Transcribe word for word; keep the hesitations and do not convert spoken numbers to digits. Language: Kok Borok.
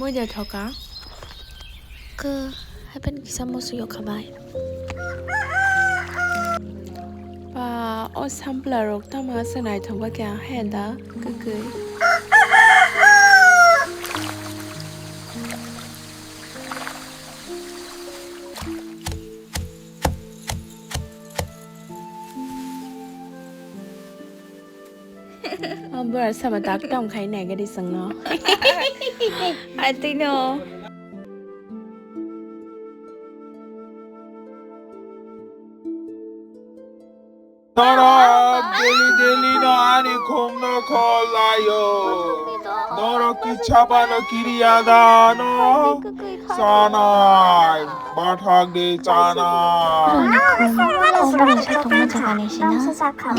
Oida thoka. Khe, happen kisa musuyo khabai. Ba, o sampla rok tamo se naithok ba khe ang he da, kwkwi. O bwrwi sama tak tong khai nai gari sangno. Atino. Norok daily daily no ani khumno khol laio. Norok kichapano kiriya dano. Sanai, bathak de chanai. Rani khum, o bwrwi sa tongma jagani sina. Ang sakha.